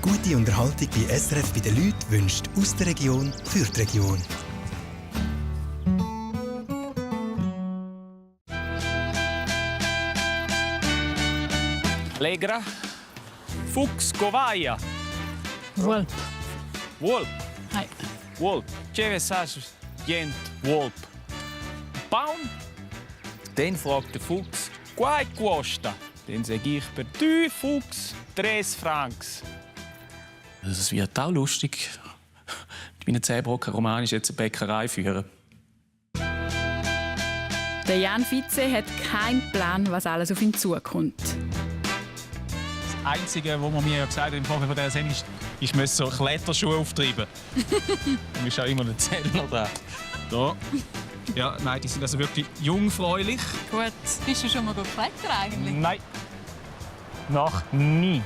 Gute Unterhaltung bei SRF bei den Leuten wünscht aus der Region für die Region. Allegra. Fuchs, covaia. Wolp. Wolp. Nein. Wolp. Che sagst jent Wolp? Baum? Dann fragt der Fuchs, quai costa? Dann sag ich per du Fuchs 3 Francs. Es wird auch lustig. Mit meinen 10 Brocken Roman ist jetzt eine Bäckerei führen. Der Jan Vize hat keinen Plan, was alles auf ihn zukommt. Das Einzige, was man mir gesagt hat im Vorfeld von dieser Sendung ist, ich müsse so Kletterschuhe auftreiben. Da ist auch immer ein Zähler dran. Da. Ja, nein, die sind also wirklich jungfräulich. Gut. Bist du schon mal geklettert eigentlich? Nein. Noch nie.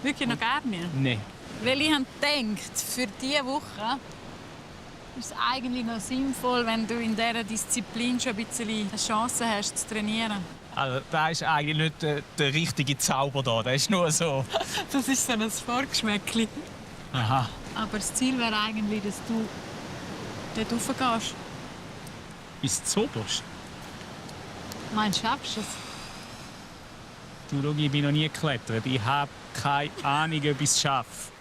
Wirklich noch gar nicht? Nein. Weil ich habe gedacht, für diese Woche ist es eigentlich noch sinnvoll, wenn du in dieser Disziplin schon ein bisschen eine Chance hast, zu trainieren. Also, da ist eigentlich nicht der richtige Zauber da. Das ist nur so. Das ist so ein Vorgeschmäckchen. Aha. Aber das Ziel wäre eigentlich, dass du dort raufgehst. Bis zuoberst. Meinst du, schaffst du es? Du, schau, ich bin noch nie geklettert. Ich habe keine Ahnung, ob ich es schaffe.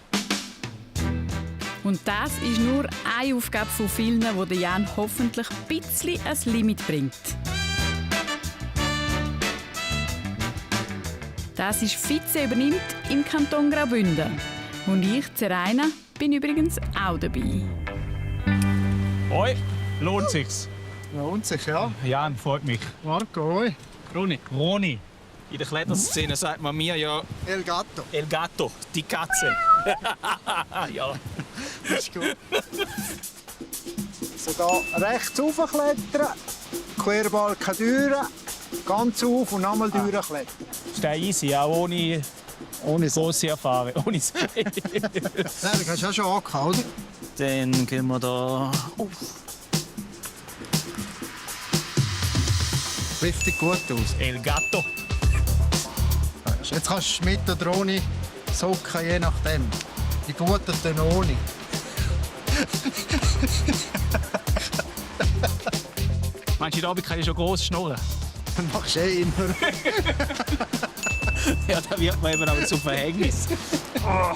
Und das ist nur eine Aufgabe von vielen, die Jan hoffentlich ein bisschen ans Limit bringt. Das ist Vize übernimmt im Kanton Graubünden. Und ich, Zeraina, bin übrigens auch dabei. Hoi, lohnt sich's? Lohnt sich, ja. Jan, freut mich. Marco, hoi. Roni. In der Kletterszene sagt man mir ja El Gatto. El Gatto, die Katze. Ja. Das ist gut. So, da rechts raufklettern, Querbalken durch, ganz auf und nochmal durchklettern. Ist das easy, auch ohne grosse Erfahrung. Ohne Nein, das hast du auch schon angehauen, oder? Dann gehen wir da. Richtig gut aus. El Gatto. Jetzt kannst du mit oder ohne Socken, je nachdem. Die guten dann ohne. Meinst du, in der Abend kann ich schon gross schnurren? Dann machst du eh immer. Ja, da wird man eben aber zum Verhängnis. Oh.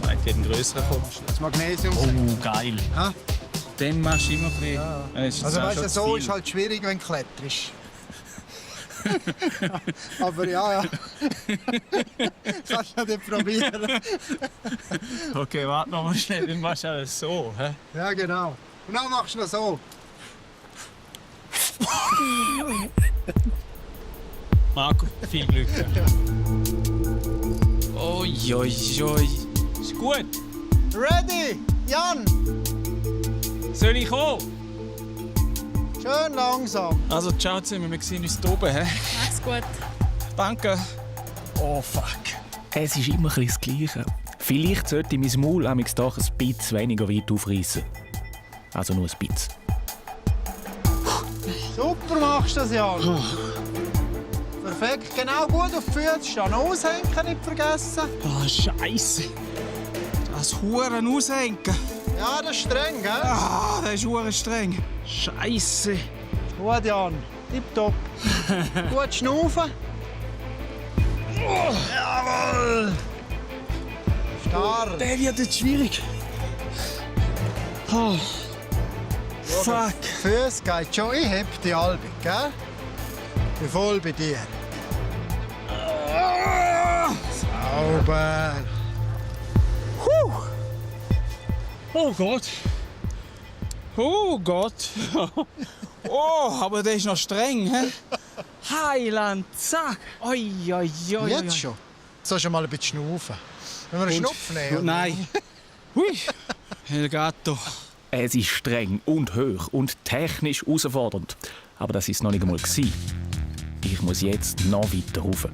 Nein, ich hätte einen grösseren Kommst. Das Magnesium. Oh, geil. Ja? Dann machst du immer ein bisschen. Ja. Das Also auch weißt du, schon so zu ist viel. halt schwierig, wenn du kletterst. Aber ja. Kannst du ja nicht probieren. Okay, warte noch mal schnell, dann machst du alles so. Hä? Ja, genau. Und dann machst du noch so. Marco, viel Glück. Oi, oi, oi. Ist gut. Ready? Jan, Soll ich kommen? schön langsam. Also, ciao zusammen, wir sehen uns hier oben. Hä? Mach's gut. Danke. Oh, fuck. Es ist immer ein bisschen das Gleiche. Vielleicht sollte ich mein Maul amigs doch ein bisschen weniger weit aufreißen. Also nur ein bisschen. Super machst du das, Jan. Perfekt, genau gut auf die Füße stehen. Aushängen nicht vergessen. Oh, Scheiße. Das Huren aushängen. Ja, das ist streng, gell? Ah, das ist Huren streng. Scheiße. Gut, Jan. Tipptopp. Gut schnaufen. Jawohl. Starr. Der wird jetzt schwierig. Oh. Fuck. Füße geht schon. Ich heb die halbe, gell? Bin voll bei dir. Sauber. Oh Gott. Oh Gott. Oh, aber der ist noch streng, hä? Heiland, zack. Oi, oi, oi, Jetzt schon? Sollst du mal ein bisschen schnaufen? Wenn wir einen Schnupf nehmen? Nein. Hui. El Gatto. Es ist streng und hoch und technisch herausfordernd. Aber das ist noch nicht einmal gewesen. Ich muss jetzt noch weiter rauf.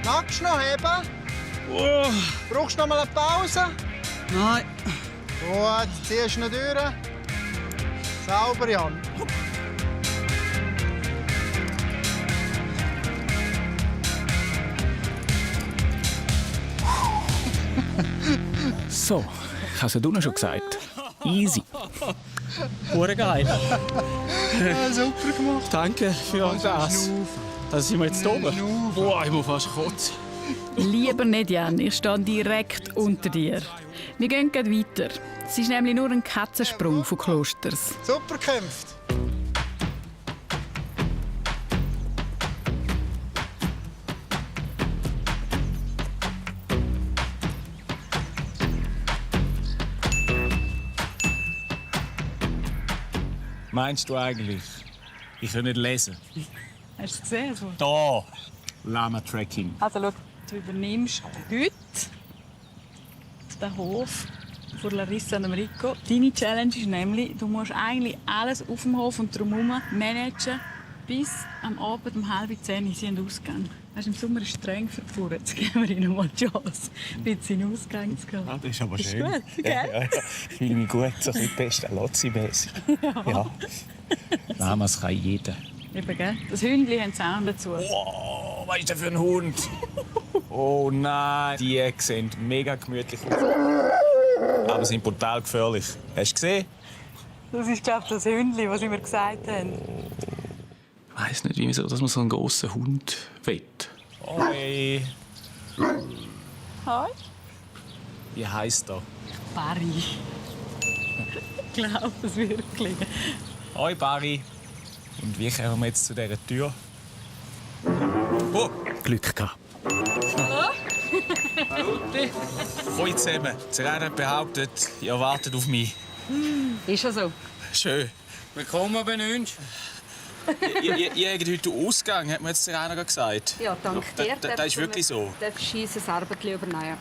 Magst du noch heben? Oh. Brauchst du noch mal eine Pause? Nein. Gut, ziehst du noch durch. Sauber, Jan. So, ich habe es ja du noch schon gesagt. Easy. Hure geil. Ja, super gemacht. Danke für das. Da sind wir jetzt oben. Boah, ich muss fast kotzen. Lieber nicht, Jan, ich stehe direkt unter dir. Wir gehen gleich weiter. Es ist nämlich nur ein Katzensprung von Klosters. Super gekämpft. Meinst du eigentlich, ich kann nicht lesen? Hast du es gesehen? Also, Da! Lama-Tracking. schau, du übernimmst heute den Hof von Larissa und Rico. Deine Challenge ist nämlich, du musst eigentlich alles auf dem Hof und drumherum managen, bis am Abend um 9:30 sie einen Ausgang. Weißt, im Sommer ist es streng für die Bauern. Jetzt geben wir ihnen mal die Chance, ein bisschen in den Ausgang zu gehen. Ah, das ist aber Ist schön. gut, gell? Ich fühle mich gut, so ein bisschen Pestalozzi-mässig. Ja. Lamas kann jeder. Eben, gell? Das Hündchen haben sie auch dazu. Oh, was ist das für ein Hund? Oh nein, die sehen mega gemütlich aus. Aber sind brutal gefährlich. Hast du gesehen? Das ist, glaube ich, das Hündchen, was sie mir gesagt haben. Ich weiss nicht, wieso dass man so einen grossen Hund will. Oi. Hi. Wie heisst er? Barry. Ich glaube es wirklich. Hoi Barry. Und wie kommen wir jetzt zu dieser Tür? Oh, Glück gehabt. hoi zusammen. Serena behauptet, ihr wartet auf mich. Ist ja so. Schön. Willkommen bei uns. Ihr habt heute Ausgang, hat mir jetzt Serena gesagt. Ja, dank dir. Das ist wirklich so. Darfst du das Arbeit übernehmen.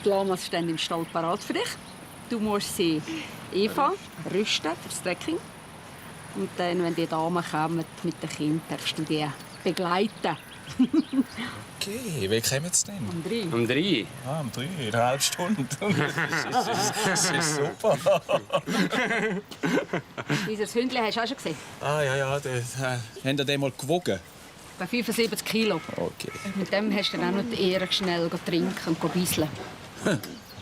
Die Lamas stehen im Stall parat für dich. Du musst sie einfangen, rüsten fürs Trekking. Und dann, wenn die Damen kommen mit den Kindern, darfst du die begleiten. Okay, wie kommen Sie denn? Um 3. Um 3. Ah, um 3, eine halbe Stunde. Das ist super. Dieses Hündchen hast du auch schon gesehen. Ah, ja, das, habt ihr den mal gewogen? Bei 75 Kilo. Okay. Mit dem hast du dann auch noch die Ehre, schnell zu trinken und zu bisseln.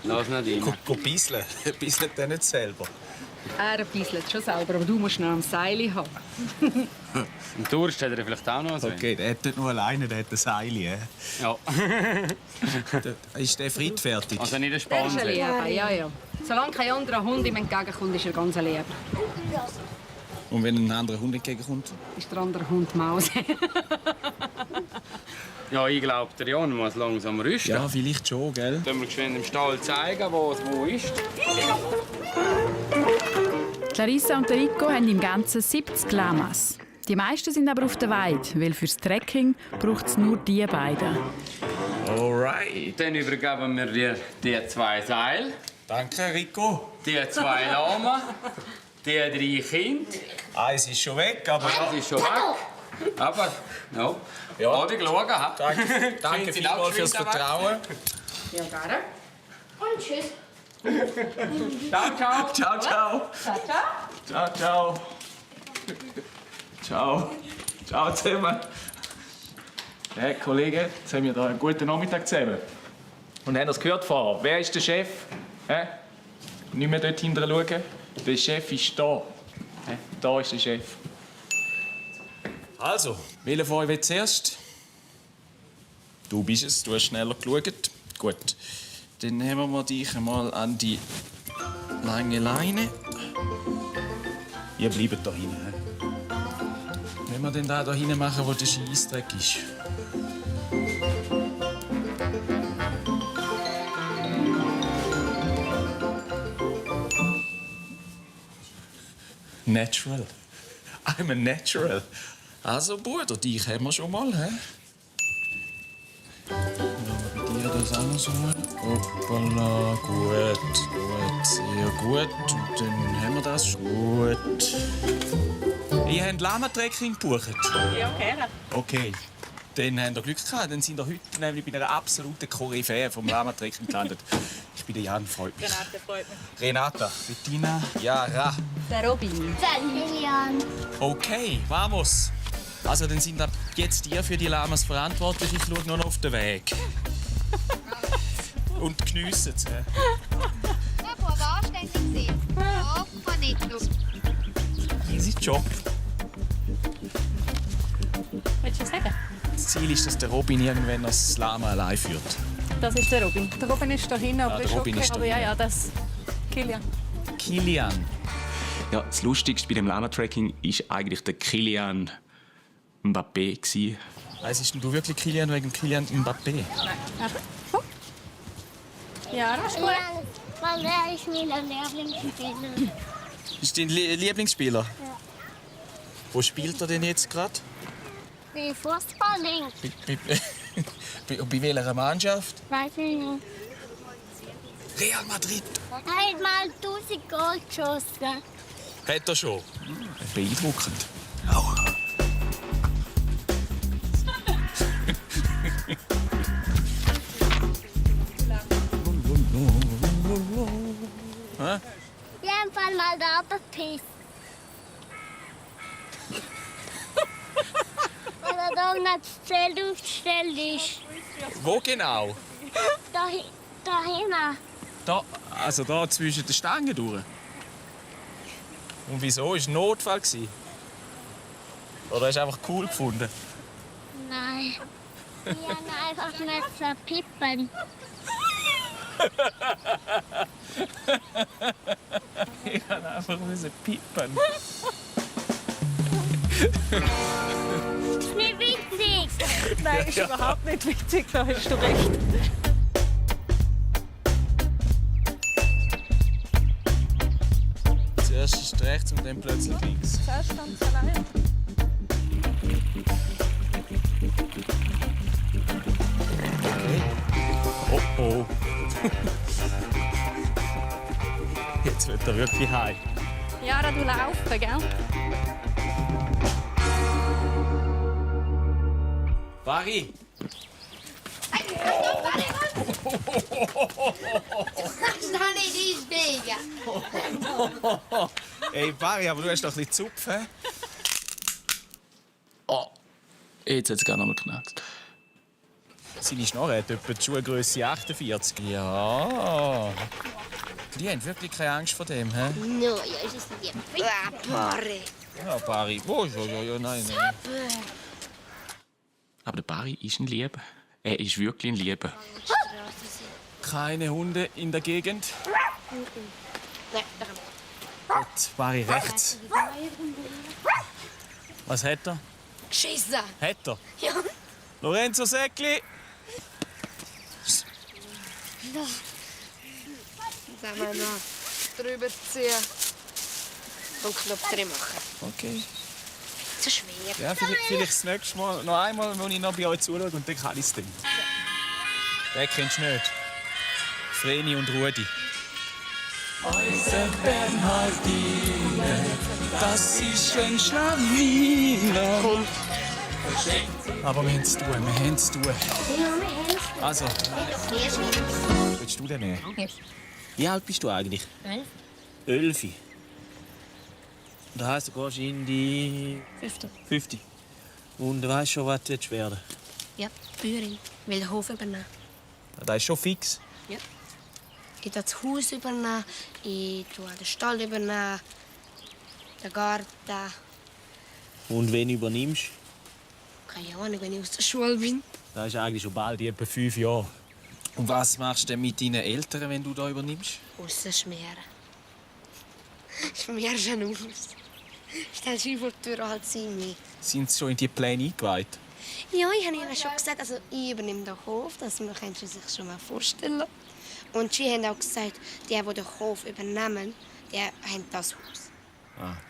Lass nicht rein. Go bisseln. Bisseln den nicht selber. Er bisselt schon selber, aber du musst noch am Seil haben. Im Durst hat er vielleicht auch noch was. Okay, der hat nicht nur alleine, der hat ein Seil. Ja. Ist der friedfertig? Also nicht ein Der ist Spannend. ein Lieber, ja. Solange kein anderer Hund ihm entgegenkommt, ist er ganz ein Lieber. Und wenn ein anderer Hund entgegenkommt? Ist der andere Hund Maus. Ja, ich glaube, der Jan muss langsam rüsten. Ja, vielleicht schon, gell? Können wir geschwind im Stall zeigen, wo es wo ist? Larissa und Rico haben im Ganzen 70 Lamas. Die meisten sind aber auf der Weide, weil fürs Trekking braucht es nur die beiden. Alright. Dann übergeben wir dir die 2 Seile, Danke, Rico. die 2 Lamas, die 3 Kinder. Eins ist schon weg, aber... Das ist schon weg. Aber, ja. Ja. Hab ich geschaut. Danke Kinder sind auch vielmals fürs geschwind weg. Vertrauen. Ja, gerne. Und tschüss. Ciao, ciao. Ciao, ciao. Ciao, ciao. Ciao. Ciao zusammen. Hey, Kollegen, jetzt haben wir hier einen guten Nachmittag zusammen. Und haben das gehört vorher? Wer ist der Chef? Hä? Nicht mehr dort hinten schauen. Der Chef ist da. Hä? Da ist der Chef. Also, welcher von euch will zuerst? Du bist es, du hast schneller geschaut. Gut. Dann nehmen wir dich einmal an die lange Leine. Ihr bleibt da hinten. hä? Wenn wir den da hinten machen, wo der Scheissdreck ist. Natural. I'm a natural. Also, Bruder, dich haben wir schon mal, hä? Bei dir das auch noch so. Hoppala, gut, sehr gut. Und dann haben wir das schon. Gut. Ihr habt Lama-Trekking gebucht? Ja, gerne. Okay. Dann haben wir Glück gehabt. Dann sind wir heute nämlich bei einer absoluten Koryphäe vom Lama-Trekking gelandet. Ich bin der Jan, freut mich. Renate freut mich. Renata, Bettina, Jara. Der Robin. Lilian. Okay, vamos. Also dann sind ab jetzt ihr für die Lamas verantwortlich. Ich schaue nur noch auf den Weg. Und geniessen es. Ja, aber anständig sehen. Ja, kann nicht. Easy Job. Willst du sagen? Das Ziel ist, dass der Robin irgendwann das Lama allein führt. Das ist der Robin. Der Robin ist da hinten, aber der ist Robin okay. ist da Aber ja, hinten. ja, das Kilian. Kilian. Ja, das Lustigste bei dem Lama-Tracking war eigentlich der Kilian Mbappé. Weißt du wirklich Kilian wegen Kilian Mbappé? Nein. Ja, das ist gut. Weil er ist mein Lieblingsspieler. Ist dein Lieblingsspieler? Ja. Wo spielt er denn jetzt gerade? Bei Fußball Bei welcher Mannschaft? weiß ich nicht. Real Madrid. Er hat mal 1000 Gold geschossen. Hat er schon? Beeindruckend. Ich habe mal da abgepisst. Weil er da nicht das Zelt aufgestellt ist. Wo genau? Da hinten. Da, also da zwischen den Stangen durch. Und wieso? War es ein Notfall? Oder hast du einfach cool gefunden? Nein. Ich habe einfach nicht verpippen. Ich kann einfach pippen. Das ist nicht witzig. Nein, ist überhaupt nicht witzig, da hast du recht. Zuerst ist rechts und dann plötzlich links. Zuerst ganz allein. Oh oh. Jetzt wird er wirklich heim. Jara, du laufen, gell? Barry! kannst doch nicht einsteigen. Hey Barry, aber du hast doch ein bisschen Zupf, hä? Oh, jetzt hat es gar noch mal geknackt. Seine Schnorre hat etwa die Schuhgrösse 48. Ja. Die haben wirklich keine Angst vor dem, hä? No, ja, ist es nicht. Barry. Ja, Barry. Oh, ja, nein. Aber der Barry ist ein Lieber. Er ist wirklich ein Lieber. Keine Hunde in der Gegend. Nein, Gut, Barry rechts. Was hat er? Geschissen. Hat er? Ja. Lorenzo Säckli. Sagen wir noch drüber ziehen und Knopf drin machen. Okay. Zu schwer. Ja, vielleicht das nächste Mal noch einmal, wo ich noch bei euch zuschaue und dann kann ich es dann. Den kennst du nicht. Vreni und Rudi. Unser Bernhardine, das ist ein Schlawiner. Komm. Aber wir haben es tun, wir haben es tun. Also, willst du denn nehmen? Ja. Wie alt bist du eigentlich? 11. 11. Das heisst, du gehst in die 50. Und du weißt schon, was du jetzt werden. Ja, Bäuerin. Will den Hof übernehmen. Das ist schon fix. Ja. Ich will das Haus übernehmen, ich tue den Stall übernehmen, den Garten. Und wen übernimmst Keine Ahnung, wenn ich aus der Schule bin. Das ist eigentlich schon bald, etwa 5 Jahre. Und was machst du denn mit deinen Eltern, wenn du da übernimmst? Aussen schmieren. Schmierst du aus. Stellst du vor die Tür halt sein. Sind sie schon in die Pläne eingeweiht? Ja, ich habe ihnen schon gesagt, also ich übernehme den Hof, das können sie sich schon mal vorstellen. Und sie haben auch gesagt, die den Hof übernehmen, die haben das Haus.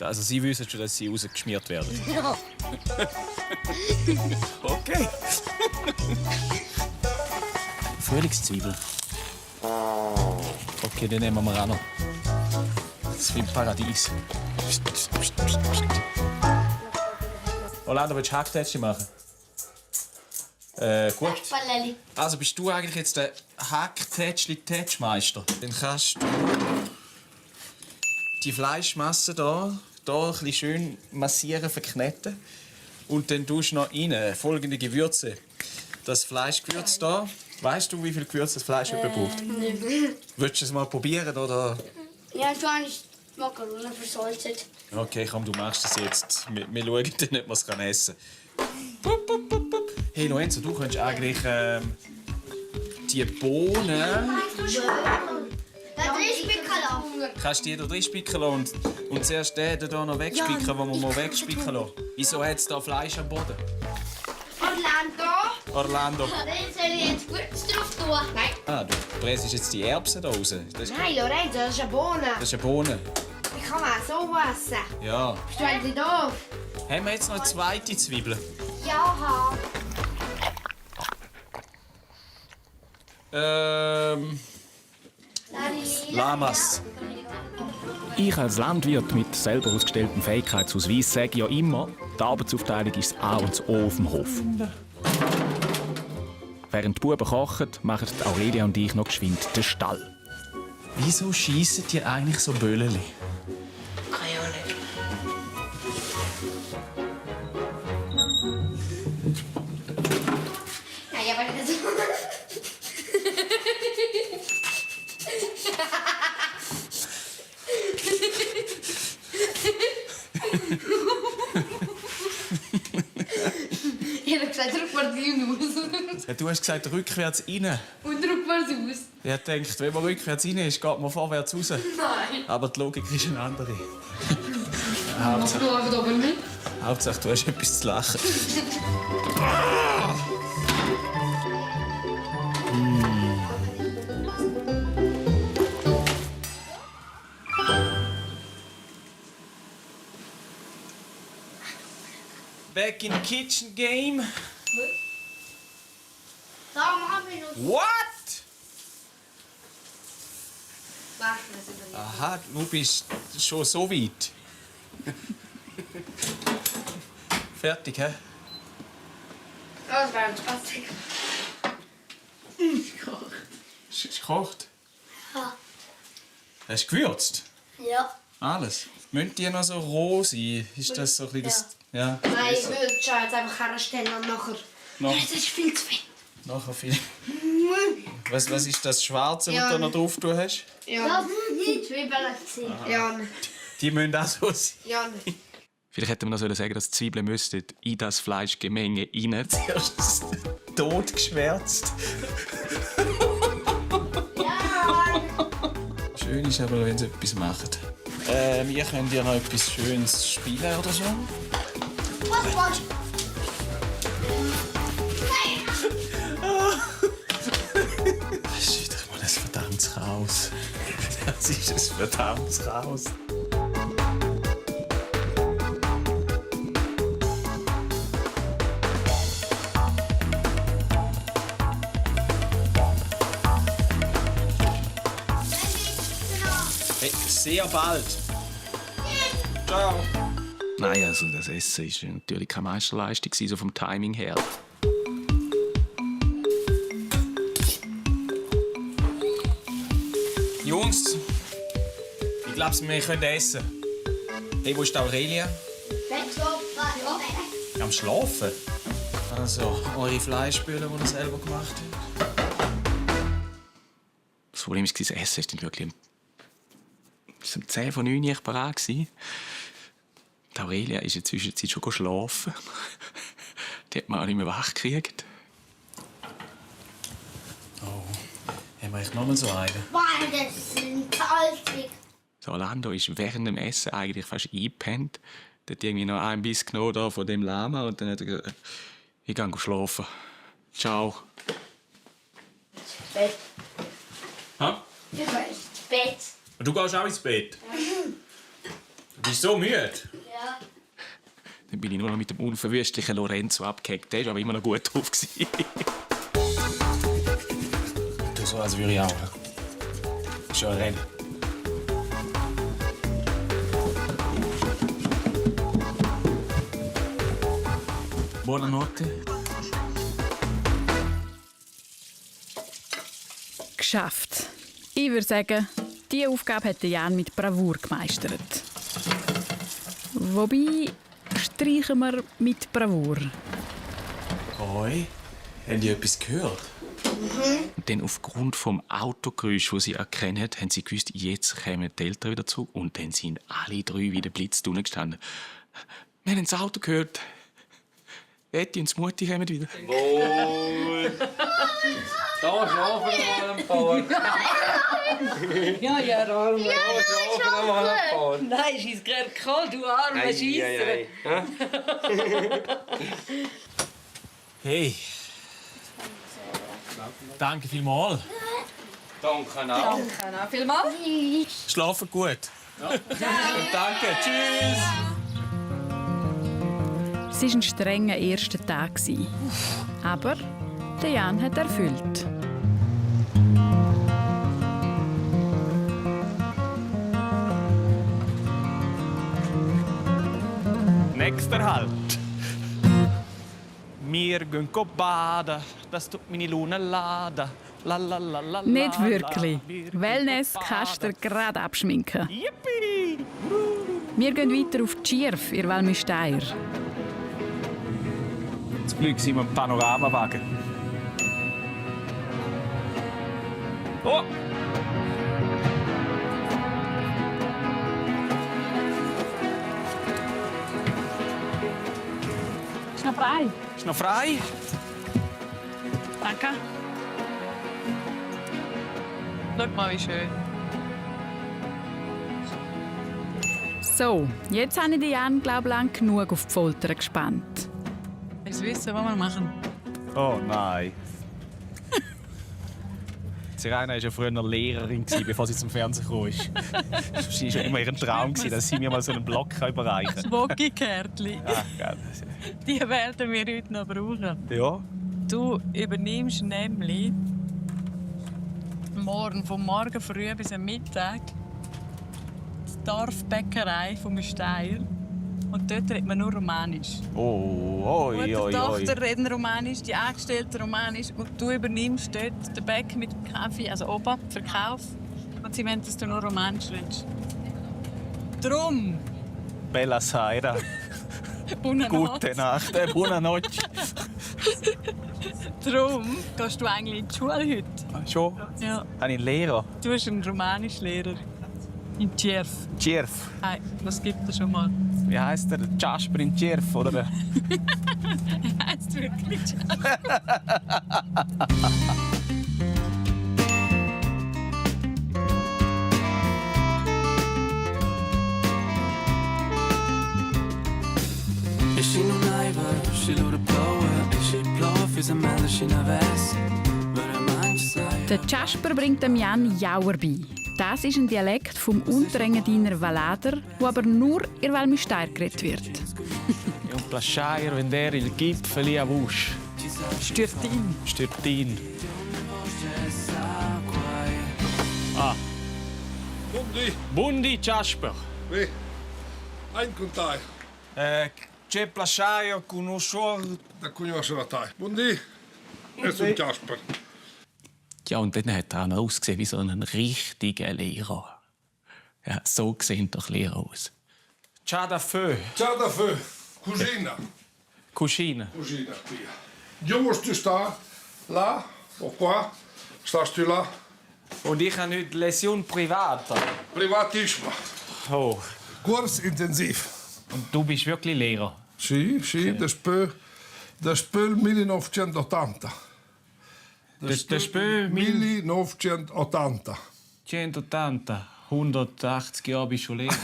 Also sie wissen schon, dass sie rausgeschmiert werden? Ja. Okay. Frühlingszwiebel. Okay, den nehmen wir auch noch. Das ist wie ein Paradies. Orlando, willst du Hacktätschchen machen? Gut. Balleli. Also bist du eigentlich jetzt der Hack-Tätschli-Tätschmeister? Dann kannst du die Fleischmasse hier ein bisschen schön massieren, verkneten. Und dann tust du noch rein folgende Gewürze. Das Fleischgewürz hier. Weißt du, wie viel Gewürz das Fleisch braucht? Nicht. Willst du es mal probieren, oder? Ja, du hast Makaronen versalzt. Okay, komm, du machst das jetzt. Wir schauen dann nicht, was man essen kann. Hey Lorenzo, du könntest eigentlich die Bohnen... Da drin spicken lassen. Kannst du die da drin spicken lassen und zuerst den hier noch wegspicken, den wir mal wegspicken lassen? Wieso hat es da Fleisch am Boden? Orlando. Dann soll ich jetzt Gewürz drauf tun. Nein. Ah, du pressest jetzt die Erbsen da raus. Nein, Lorenzo, das ist eine Bohne. Das ist eine Bohne. Die kann man auch so essen. Ja. Bist du eigentlich doof? Haben wir jetzt noch eine zweite Zwiebel? Ja. Lamas. Ich als Landwirt mit selber ausgestelltem Fähigkeitsausweis sage ja immer, die Arbeitsaufteilung ist das A und das O auf dem Hof. Während die Buben kochen, machen Aurelia und ich noch geschwind den Stall. Wieso schiessen die eigentlich so Bölleli? Kann ich auch nicht. Nein, aber das Ich habe gesagt, rückwärts raus. Du hast gesagt, rückwärts rein. Und rückwärts raus. Ich denke, wenn man rückwärts rein ist, geht man vorwärts raus. Nein. Aber die Logik ist eine andere. Machst du aber nicht? Hauptsache, du hast etwas zu lachen. Back in the kitchen game. Darum haben wir noch. What? Warte, das überlegen. Aha, du bist schon so weit. Fertig, hä? Das wäre ein Spaß. Ist gekocht? Ja. Hast du gewürzt? Ja. Alles? Müssen die noch so roh sein? Ist das so ein bisschen das... Ja. Nein, ich würde es jetzt einfach herstellen und nachher. Das ist viel zu viel. Nachher viel. Was ist das Schwarze, Ja. was du da noch drauf tun hast? Ja. Das sind die Zwiebeln. Ja. Die müssen auch so sein. Ja. Vielleicht hätte man noch sagen, dass die Zwiebeln müssten in das Fleischgemenge rein. Zuerst tot geschwärzt. Schön ist aber, wenn sie etwas machen. Wir können ja noch etwas Schönes spielen oder so. Was? Das ist wieder mal ein verdammtes Chaos. Das ist ein verdammtes Chaos. Hey, sehr bald. Ciao. Nein, also das Essen war natürlich keine Meisterleistung, so vom Timing her. Jungs, ich glaube, wir können essen. Hey, wo ist Aurelia? Am Schlafen. Also, eure Fleischböller, die ihr selber gemacht habt. Das Problem war, das Essen war dann wirklich um 10 von 9 Uhr parat. Die Aurelia ist in der Zwischenzeit schon geschlafen. Die hat man auch nicht mehr wach gekriegt. Oh, haben wir echt noch mal so einen? Boah, das sind salzig. So, Orlando ist während dem Essen eigentlich fast eingepennt. Der hat irgendwie noch einen Biss genommen da von dem Lama und dann hat er gesagt, ich gehe schlafen. Ciao. Bett. Ha? Ich gehe ins Bett. Und du gehst auch ins Bett? Du bist so müde? Ja. Dann bin ich nur noch mit dem unverwüstlichen Lorenzo abgehackt. Der war aber immer noch gut drauf. Du so, als würde ich auch. Ist ja ein Rennen. Buonanotte. geschafft. Ich würde sagen, diese Aufgabe hat Jan mit Bravour gemeistert. Wobei, streichen wir mit Bravour. Hoi, habt ihr etwas gehört? Und dann aufgrund vom Autogeräusch, das sie erkennen, haben sie gewusst, jetzt kommen die Eltern wieder zurück. Und dann sind alle drei wie der Blitz drinnen gestanden. Wir haben das Auto gehört. Etti und Mutti kommen wieder. Wohl. Da schlafen wir mal ein paar. Ja, Arme. Da schlafen wir mal ein paar. Nein, es ist gerade kalt, du arme Scheisser. Hey. Danke vielmals. Danke auch. Danke auch vielmals. Schlafen gut. Ja. Danke. Tschüss. Es war ein strenger erster Tag. Aber der Jan hat erfüllt. Nächster Halt. Wir gehen baden, das tut meine Laune laden. Nicht wirklich. Wellness kannst du dir gerade abschminken. Yippie! Wir gehen weiter auf die Schirf, ihr Walmüsteier. Zum Glück sind wir im Panoramawagen. Oh! Ist noch frei? Ist noch frei? Danke. Schau mal, wie schön. So, jetzt habe ich den Jan, glaube ich, lang genug auf die Folter gespannt. Willst du wissen, was wir machen? Oh nein. Serena war ja früher eine Lehrerin, bevor sie zum Fernsehen kam. Es war ja immer ihr Traum, dass sie mir mal so einen Block überreichen kann. Das Woggi-Kärtchen. Ah, geil. Die werden wir heute noch brauchen. Ja. Du übernimmst nämlich vom Morgen früh bis am Mittag die Dorfbäckerei vom Steyr. Und dort redet man nur Romanisch. Oh, Die Tochter reden Romanisch, die Angestellten Romanisch. Und du übernimmst dort den Bäck mit dem Kaffee, also oben, Verkauf. Und sie wollen, dass du nur Romanisch redest. Drum. Bella Saira. Gute Nacht. Buonanotte. Drum gehst du eigentlich in die Schule heute. Schon? Ja. Habe ich einen Lehrer? Du bist ein Romanischlehrer. In Tjerf. Tjerf. Hey, das gibt es schon mal. Wie heisst der? Jasper in Tjerf, oder? Er heisst wirklich Jasper. Der Jasper bringt dem Jan Jauer bei. Das ist ein Dialekt vom Unterengadiner Valader, wo aber nur in Valmüsteier geredet wird. È un piacere vedere il Gipfeli a Wusch. Stürtin. Stürtin. Ah. Bundi Jasper. Oui. Ein contai. C'è piacere conoscere. Da conosco la tai. Buondì. E sono Jasper. Ja, und dann hat er ausgesehen wie so ein richtiger Lehrer. Ja, so sehen doch Lehrer aus. Ciao da feu. Ciao da feu. Cucina. Cucina. Cucina, via. Jongens, tu sta là, o qua. Stast du là? Und ich habe heute Lektion privata. Privatismo. Oh. Kurs intensiv. Und du bist wirklich Lehrer? Sì, después 1980. Después 1980. 180. 180 Jahre bist du Lehrer.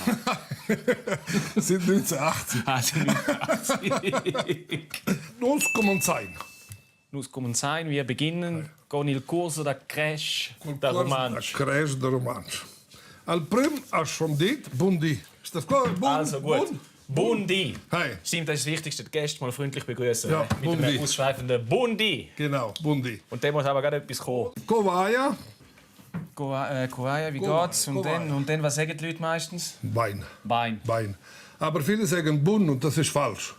Sind 1980. Ah, sind 1980. Nos kommen sein. Nus kommen sein, wir beginnen con il corso da creche da romansch. Creche da romansch. Al prim als schon dit, bundi. Ist das klar? Also gut. Bundi. Hey. Stimmt, das ist das Wichtigste. Die Gäste mal freundlich begrüßen. Ja, mit Bundi. einem ausschweifenden Bundi. Genau, bundi. Und dem muss aber gerade etwas kommen. Kovaja. Kovaja, wie geht's? Und dann, was sagen die Leute meistens? Bein. Bein. Bein. Aber viele sagen Bun und das ist falsch.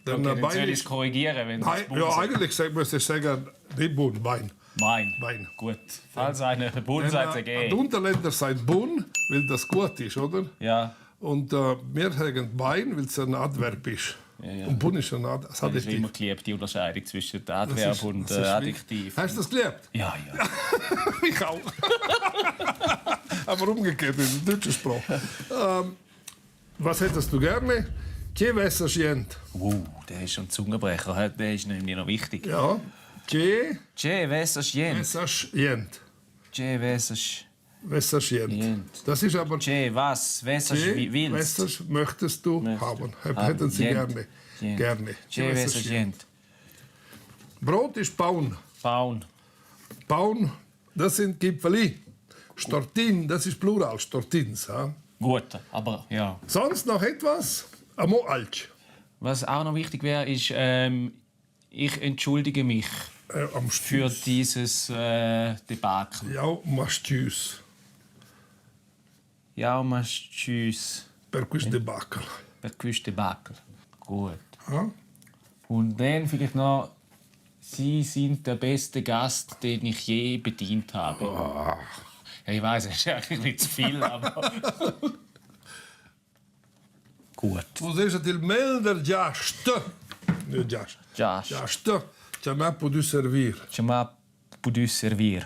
Okay, dann soll ich es korrigieren, wenn es Bun ja, sagt. eigentlich müsste ich sagen, nicht Bun, Bein. Wein. Wein. Gut. Falls eine Bun sagt, Die geht. Unterländer sagen Bun, weil das gut ist, oder? Ja. Und wir sagen Wein, weil es ein Adverb ist. Ja. Und Bun ist ein Das ist Adjektiv. immer geliebt, die Unterscheidung zwischen Adverb und Adjektiv. Hast du das gelernt? Ja. Ich auch. Aber umgekehrt in der deutschen Sprache. Was hättest du gerne? Que wässers jent? Der ist schon ein Zungenbrecher. Der ist nämlich noch wichtig. Ja. Que wässers jent. wässers jent. Que wässers Wässers jent. Das ist aber... Que was? Wässers willst. Wässers möchtest du haben. Hätten sie jent. gerne. Gerne. Que wässers jent. Brot ist Baun. Baun. Baun, das sind Gipfeli. Stortin, das ist Plural, Stortins. Ja? Gut, aber ja. Sonst noch etwas? Amo Alch. Was auch noch wichtig wäre, ist, ich entschuldige mich für dieses Debakel. Ja, machst tschüss. Ja, machst tschüss. Per questo debacle. Per questo debakel. Gut. Ja? Und dann vielleicht noch, Sie sind der beste Gast, den ich je bedient habe. Ja, ich weiß, es ist eigentlich nicht zu viel, aber... Gut. Vous êtes il melder giaste. Ne giaste. Giaste. Tu m'as pu servir. Tu m'as pu servir.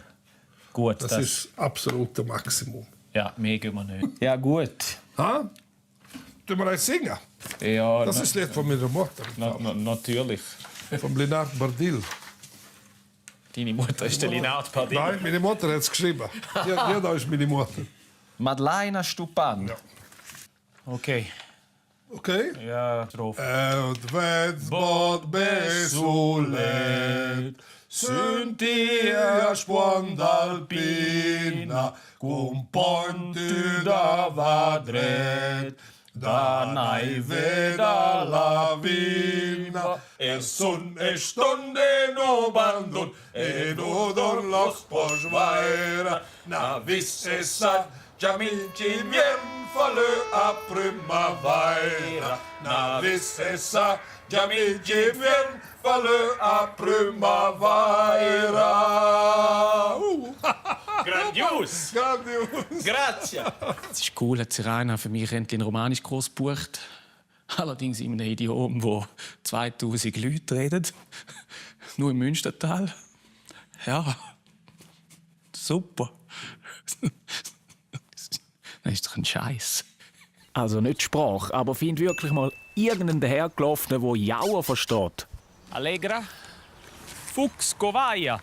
Gut. Das ist absolute Maximum. Ja, mehr gehen wir nicht. Ja, gut. Ha? Du mal singen? Ja, das ist das Lied von meiner Mutter. Natürlich. Von Linard Bardil. Deine Mutter ist der Linard Bardil? Nein, meine Mutter hat es geschrieben. Ja, da ist meine Mutter. Madeleine Stupan. Ja. Okay. Okay? Ja, drauf. Et vets bod besulet, sunt ia spuandalpina, cum pontu da vadret, da naive da la vina, sun estonde no bandon, udor los poșvaera, na vis esat, Jamilci miem falle a primavera, na visesa, Jamilci miem falle a primavera. Grandios! Grandios! Grazie! Es ist cool, hat Serena für mich endlich einen Romanischkurs gebucht. Allerdings in einem Idiom, wo 2000 Leute reden. Nur im Münstertal. Ja, super. Das ist doch ein Scheiß. Also nicht Sprache, aber find wirklich mal irgendeinen dahergelaufenen, der Jauer versteht. Allegra. Fuchs, Govaia.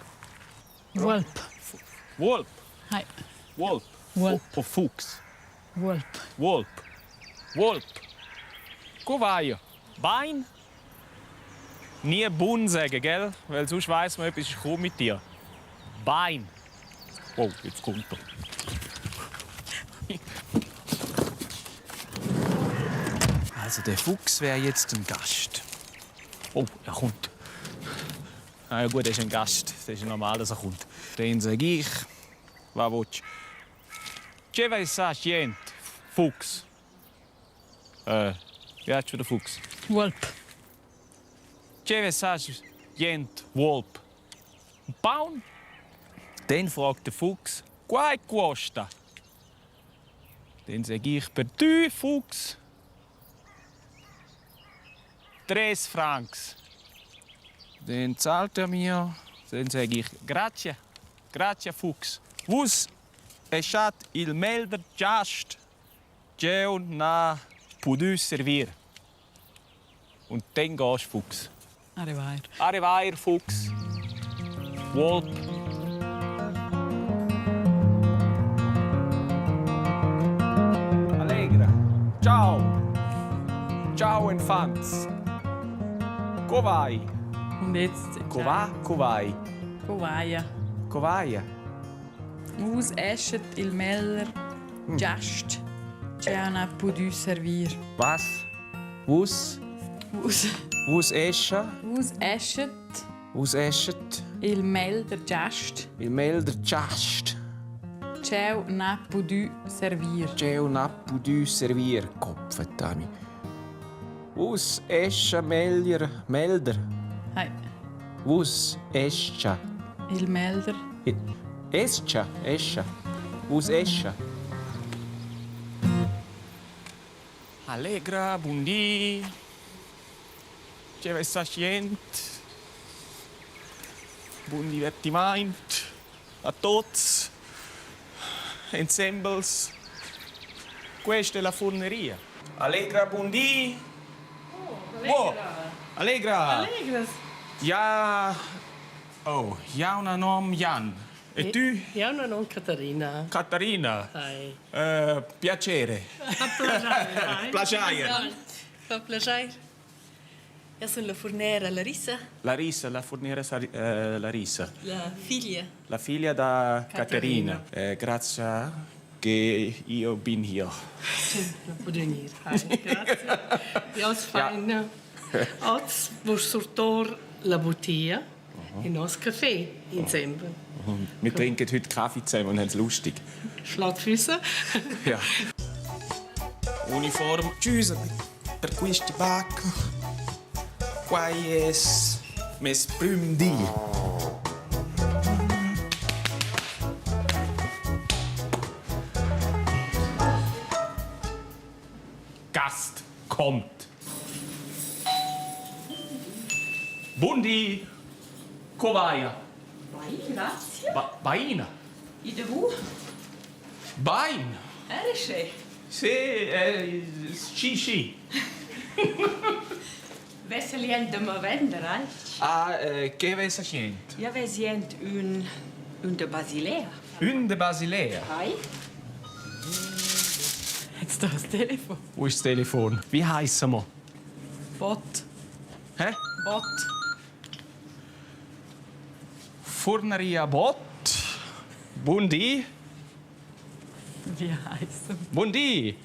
Wolp. Wolp. Hi. Wolp. Wolp. Oh, Fuchs. Wolp. Wolp. Wolp. Govaia. Bein. Nie Bun sagen, gell? Weil sonst weiss man, etwas ist krumm mit dir. Bein. Oh, jetzt kommt er. Also der Fuchs wäre jetzt ein Gast. Oh, er kommt. Na ja, gut, er ist ein Gast. Das ist normal, dass er kommt. Dann sage ich, was willst du? «Que vas jent?» Fuchs. Wie heißt der Fuchs? Wolp. «Que vas jent?» Wolp. Baun? Dann fragt der Fuchs, «Quai costa?» Dann sage ich, «Per du, Fuchs?» 3 Francs. Dann zahlt er mir. Dann sage ich, «Grazie, grazie, Fuchs. Vus esat il melder just, geo na pudu servir.» Und dann gehst du, Fuchs. Arrivair. Arrivair, Fuchs. Wolp. Allegra. Ciao. Ciao, Infanz. Covai. Und jetzt? Covai. Covaia. Covaia. Us escet il meller just, c'è pudu servir. Was? Us? Us esce? Us escet Us escet? il melder just, Il melder just. c'è pudu servir. C'è una pudu servir. Kopfetami. Us esce melder. Hi. Us esce Il Melder. Escia. Aus Escia. Allegra, buondì. Che vessacient. Buon divertimento. A tots. Ensembles. Questa è la forneria. Allegra, buondì. Oh, Allegra. Allegras. Ja. Oh, ja una nom Jan. E tu? Ja una nom Catarina. Catarina. Hai. Piacere. Plagiare. Fa piacere. Io sono la fornera Larissa, Larissa, la forniera Larissa. la figlia. La figlia da Caterina. Grazie che io bin hier. Non può venire. Grazie. Ja, es fein. Als wordt sortor la bottiglia in ons café insieme. Wir trinken heute Kaffee zusammen und haben es lustig. Schlattfüße. Ja. Uniform. Tschüss per questi bacco. Quai es mes prim di. Gast kommt. Bundi. Covaia. Grazie. Baina. E de vous? Bain. Erisce. Sì. Vesselien de me vender, eh? Ah, che vesa gente? Ja, we zijn un de Basilea. Un de Basilea. Hi. Jetzt das Telefon. Wo ist das Telefon? Wie heißen wir? Bot. Hä? Bot. Forneria Bot. Bundi. Wie heißt Bundi.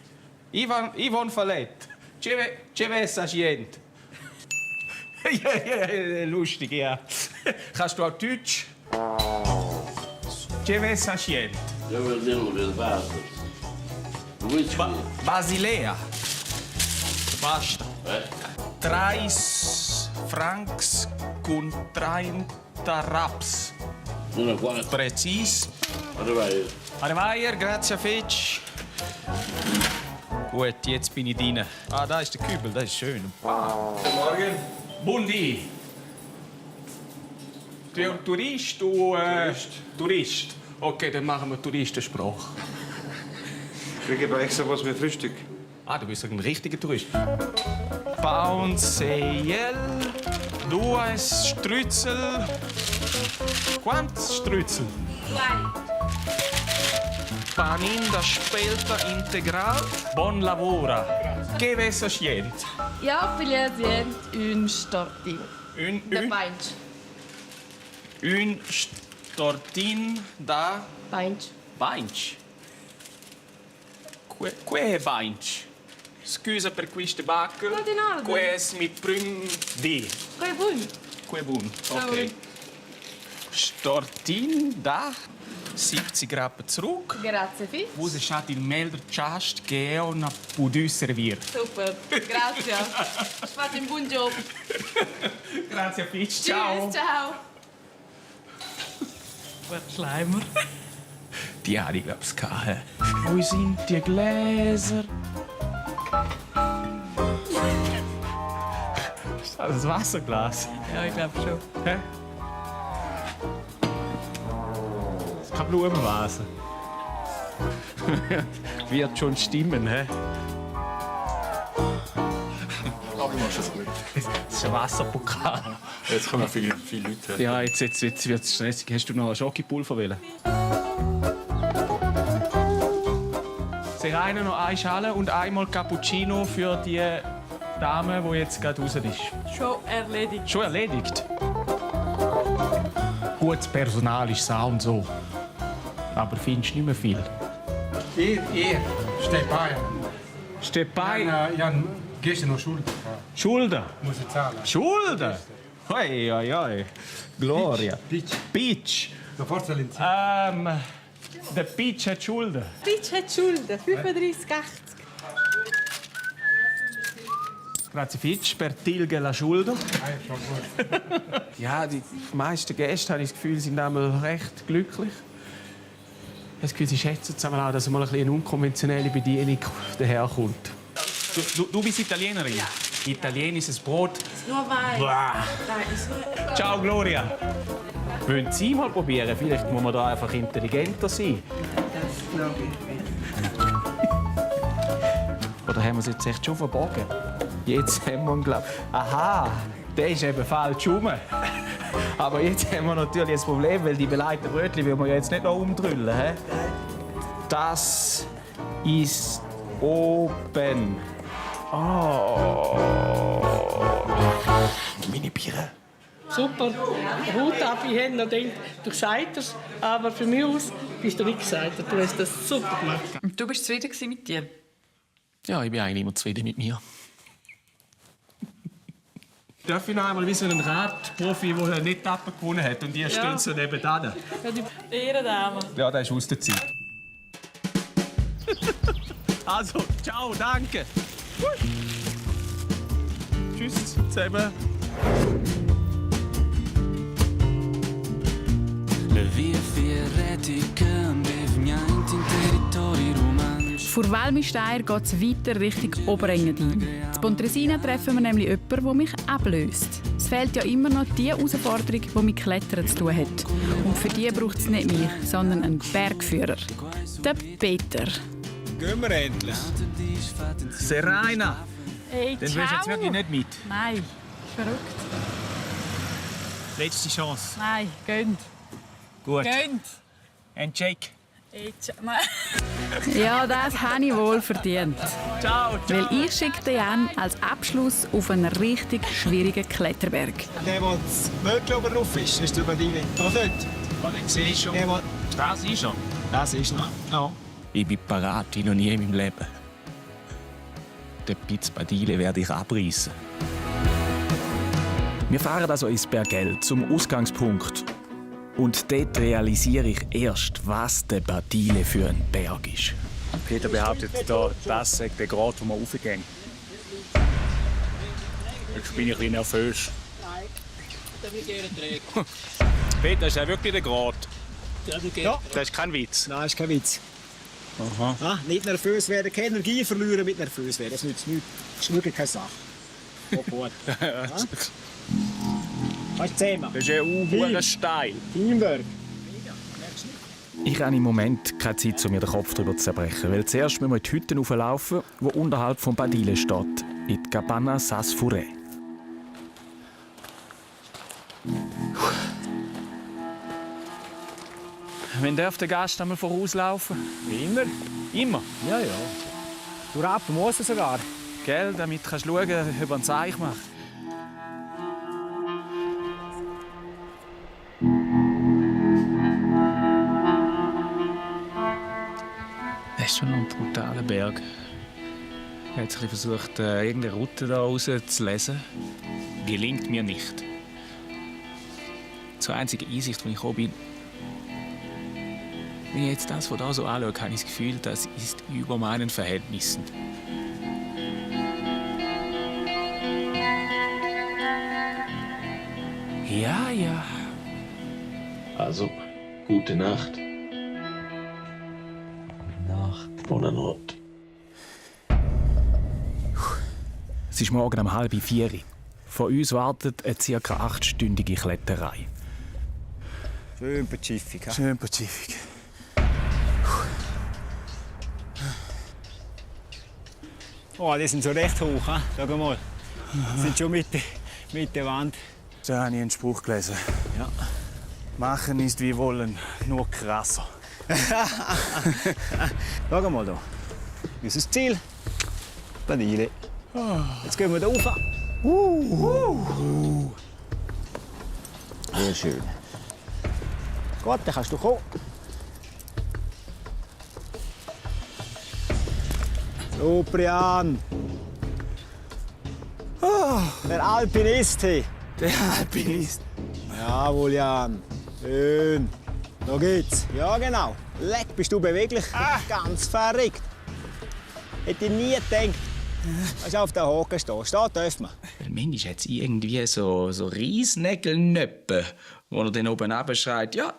Ivan Fallet. Che vesa gente? Ja, lustig, ja. Kannst du auch Deutsch? Che vesa gente? Ja, wir nehmen das Wasser. Basilea. Basta. 3 francs con 30 raps. Una qua. Precis. Arrivai. Arrivaier, grazie Fitch. Gut, jetzt bin ich drin. Ah, da ist der Kübel, das ist schön. Guten Morgen. Bundi. Du bist ein Tourist? Tourist. Okay, dann machen wir Touristensprache. Kriege aber extra was mit Frühstück. Ah, du bist ein richtiger Tourist. Paunseiel, duas Strützel. Quantos Strützel? 2. Panin da spelta integral. Buon lavoro. Che vesa scient? Ja, vielleicht sind un Stortin. Un Beint. Un stortin da Beint. Bainch. Que Bainch? Scusa per queste bacche. Non in ordine. Ques mi prim di. Que bun. Que bun. Ciao. Okay. Stortin da 70 Rappen zurück. Grazie, Fitch. Wo se schaut il Melder Chast che è una pudu servir. Super. Grazie. Fate un buon job. Grazie Fitch. Ciao. Tschüss, ciao. Was Schleimer. Die habe ich, glaube ich, gehabt. Wo sind die Gläser? Ist das ein Wasserglas? Ja, ich glaube schon. Hä? Das ist kein Blumenvase. Wird schon stimmen, hä? Aber du machst es gut. Das ist ein Wasserpokal. Jetzt kommen viele Leute. Ja, jetzt wird es stressig. Hast du noch ein Schokipulver wollen? Sehr eine noch eine Schale und einmal Cappuccino für die Dame, die jetzt gerade raus ist. Schon erledigt. Schon erledigt? Gutes Personal ist so und so. Aber findest du nicht mehr viel? Ihr, Stepan. Stepan? Jan, gestern noch Schulden. Schulden? Muss ich zahlen. Schulden? Oi, oi, oi. Gloria. Peach. Da forza l'insieme. Der Peach hat Schulden. Fitch hat Schulden. 35,80. Grazie Fitsch, per Tilge la Schulter. Ja, die meisten Gäste, habe ich das Gefühl, sind einmal recht glücklich. Ich habe das Gefühl, sie schätzen es auch, dass mal eine unkonventionelle Bedienung daherkommt. Du bist Italienerin? Ja. Italienisches Brot. Nur Wein. Nein, ist nur... Ciao, Gloria. Wollen Sie mal probieren? Vielleicht muss man da einfach intelligenter sein. Das glaube ich. Oder haben wir es jetzt echt schon verbogen? Jetzt haben wir ihn, glaube ich... Aha, der ist eben falsch rum. Aber jetzt haben wir natürlich ein Problem, weil die belegten Brötchen will man jetzt nicht noch umdrüllen. He? Das ist oben. Oh. Meine Biere. Super. Hut ab, ich hätte noch gedacht, du sagst es, aber für mich aus bist du nicht gesagt. Du hast das super gemacht. Und du bist zufrieden mit dir? Ja, ich bin eigentlich immer zufrieden mit mir. Darf ich noch einmal wie so einen Radprofi, der eine Etappe gewonnen hat und die stehen so nebenan? Ja, die Ehrendame. Ja, der ist aus der Zeit. Also, ciao, danke. Tschüss zusammen. Vor Valmisteier geht es weiter Richtung Oberengadin. In Pontresina treffen wir nämlich jemanden, der mich ablöst. Es fehlt ja immer noch die Herausforderung, die mit Klettern zu tun hat. Und für die braucht es nicht mich, sondern einen Bergführer. Der Peter. Gehen wir endlich. Serena. Hey, Dann willst du jetzt wirklich nicht mit. Nein, ist verrückt. Letzte Chance. Nein, gönnt. Gut. Gönnt. Handshake. Ja, das habe ich wohl verdient. Ciao, ciao. Weil ich schicke Jan als Abschluss auf einen richtig schwierigen Kletterberg. Der, der wirklich oben drauf ist der Badile. Da dort. Das ist schon. Das ist schon. Das ist noch. Ja. Ich bin parat wie noch nie in meinem Leben. Den Piz Badile werde ich abreißen. Wir fahren also ins Bergell zum Ausgangspunkt. Und dort realisiere ich erst, was der Badile für ein Berg ist. Peter behauptet, das ist der Grat, wo wir raufgehen. Jetzt bin ich ein bisschen nervös. Peter, ist ja wirklich der Grat? Ja. Das ist kein Witz. Nein, das ist kein Witz. Aha. Ah, nicht nervös werden, keine Energie verlieren mit nervös werden. Das nützt nichts. Das ist wirklich keine Sache. Oh, gut. Ja? Weißt du, 10 Mal. Das ist ja auch steil. Teamwork. Ich habe im Moment keine Zeit, um mir den Kopf darüber zu zerbrechen, weil zuerst müssen wir in die Hütte hochlaufen, die unterhalb vom Badile steht, in die Cabana Sasfure. Wann darf der Gast einmal vorauslaufen? Wie immer. Immer? Ja, ja. Du rappen musst sogar. Gell, damit kannst du schauen, ob er ein Zeichen macht. Das ist schon noch ein brutaler Berg. Ich habe jetzt ein bisschen versucht, irgendeine Route da raus zu lesen. Gelingt mir nicht. Zur einzigen Einsicht, die ich gekommen bin, wenn ich jetzt das von da so anschaue, habe ich das Gefühl, das ist über meinen Verhältnissen. Ja, ja. Also, gute Nacht. Buonanotte. Es ist morgen um 3:30. Von uns wartet eine ca. 8-stündige Kletterei. Schön pazifik. Schön pazifik. Oh, die sind so recht hoch. He? Schau mal. Die sind schon mit der Wand. Da habe ich einen Spruch gelesen. Ja. Machen ist wie wollen, nur krasser. Schau mal da. Unser Ziel. Badile. Jetzt gehen wir da rauf. Sehr schön. Gut, dann kannst du kommen. Super, Jan. Der Alpinist. Hey. Der Alpinist. Jawohl, Jan. Schön. Da geht's. Ja, genau. Leck, bist du beweglich. Ganz verrückt. Hätte ich nie gedacht. Kannst du auf den Haken stehen? Stehen dürfen wir. Weil manchmal hat es irgendwie so Reisnägelnöpfe, wo er dann oben runterschreit, ja,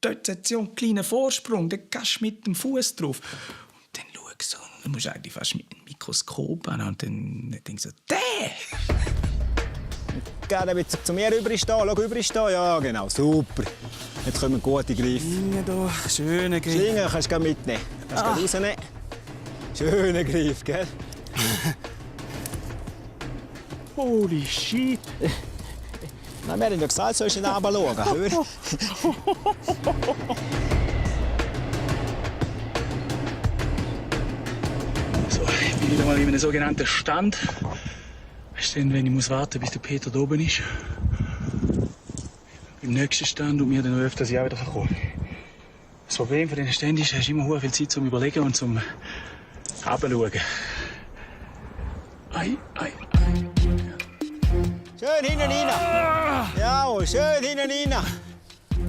dort hat sie einen kleinen Vorsprung, da kannst du mit dem Fuß drauf. Und dann schaust du, dann musst du eigentlich fast mit dem Mikroskop an und dann denkst du so, der! Geh dann wieder zu mir rüberstehen. Schau, rüberstehen. Ja, genau, super. Jetzt kommen gute Griffe. Schlinge da, schöne Griff. Schlinge kannst du mitnehmen. Kannst du rausnehmen. Schöner Griff, gell? Holy shit! Nein, wir haben ja gesagt, sollst du nicht runterschauen. Hör. So, ich bin wieder mal in einem sogenannten Stand. Weißt du, wenn ich warten muss, bis der Peter da oben ist. Im nächsten Stand und mir dann öfter das Jahr wieder verkommen. Das Problem von diesen Ständen ist, du hast immer viel Zeit zum Überlegen und zum Runterschauen. Ei. Schön hinten rein. Jawohl, schön hinten rein.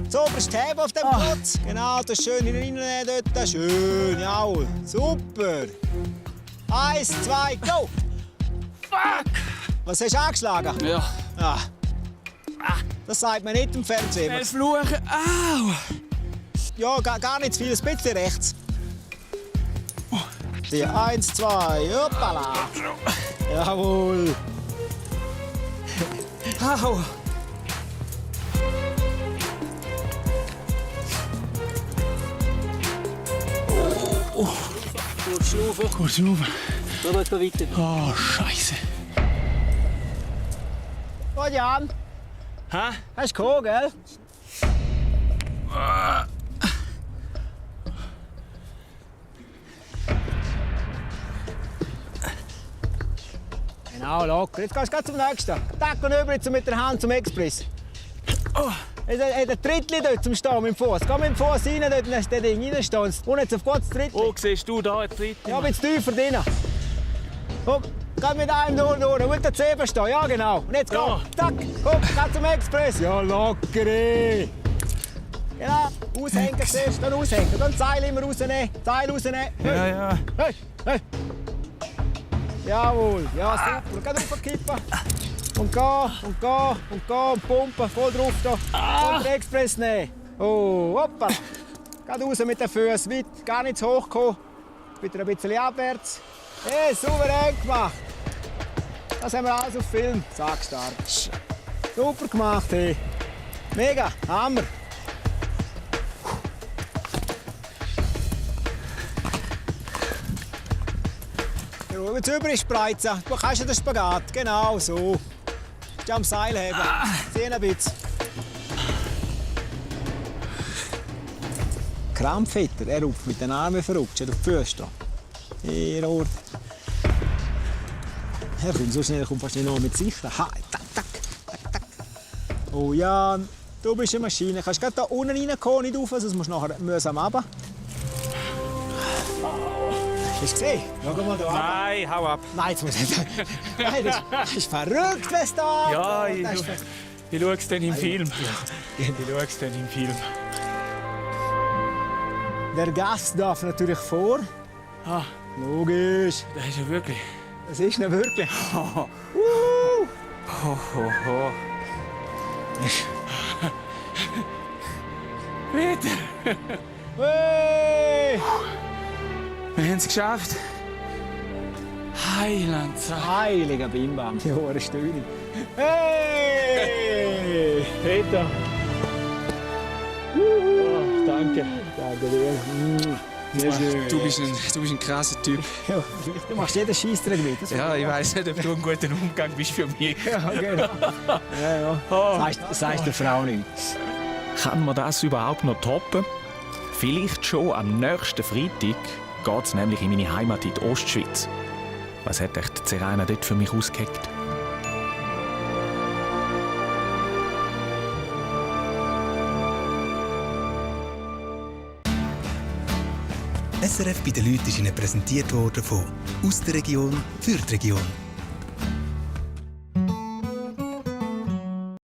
So, oberst Heben auf dem Platz. Genau, das schön hinten rein dort. Schön, jawohl. Super. 1, 2, go! Fuck! Was hast du angeschlagen? Ja. Ah. Das sagt man nicht im Fernsehen. Fluchen, au! Ja, gar nicht zu viel, ein bisschen rechts. Die 1, 2, hoppala. Jawohl. Au! Kurz schnaufen. Oh, Scheiße. Gut, Jan. Hä? Hast du gekommen, gell? Genau, locker. Jetzt gehst du zum nächsten. Tack und über jetzt mit der Hand zum Express. Oh. Hat ein Trittli dort zum Stehen mit dem Fuß. Geh mit dem Fuß rein, dort lässt das Ding reinstehen. Und jetzt auf Gott das Trittli. Wo siehst du da ein Trittli? Ja, ein bisschen tiefer drin. Komm, geh mit einem durch. Und der Zeben stehen. Ja, genau. Und jetzt komm. Zack. Komm, geh zum Express. Ja, locker. Genau. Aushängen zuerst. Dann aushängen. Dann Seil immer rausnehmen. Seil rausnehmen. Hey. Ja. Hey. Jawohl. Ja, super. Geh raufkippen. Und gehen. Und pumpen. Voll drauf da. Und den Express nehmen. Oh, hoppa. Geh raus mit den Füßen. Weit. Gar nicht zu hoch kommen. Wieder ein bisschen abwärts. Hey, souverän gemacht. Das haben wir alles auf Film. Sag stark. Super gemacht, hey. Mega. Hammer. Ja, wenn es über ist, spreizen. Du kannst ja den Spagat. Genau so. Du am Seil heben. Zieh ein bisschen. Krampfhitter, er rupft mit den Armen verrutscht, auf die Füße. Hier, Ort. Er kommt so schnell, kommt fast nicht noch mit sicher. Ha, tak. Oh Jan, du bist eine Maschine. Kannst du da unten reinkommen, nicht rauf, sonst musst du nachher mühsam runter. Hast du gesehen? Schau mal da runter. Nein, hau ab. Nein, jetzt muss ich nicht. Nein, das ist verrückt, was da Ja, ich schaue es dann im Film. Der Gast darf natürlich vor. Ah. Logisch. Das ist ja wirklich. Das ist nicht wirklich. Peter! Hey! Wir haben es geschafft. Heiland. Heiliger Bimbam, die hohe Stöhne. Hey! Peter! Oh, danke. Danke dir. Du bist ein krasser Typ. Ja, du machst jeden Scheissdreck mit. Ja, ich weiss nicht, ob du ein guter Umgang bist für mich. Ja, genau. Sagst der Frau nicht. Kann man das überhaupt noch toppen? Vielleicht schon am nächsten Freitag geht es nämlich in meine Heimat in die Ostschweiz. Was hat echt Serena dort für mich ausgeheckt? SRF bei den Leuten ist Ihnen präsentiert worden von «Aus der Region für die Region».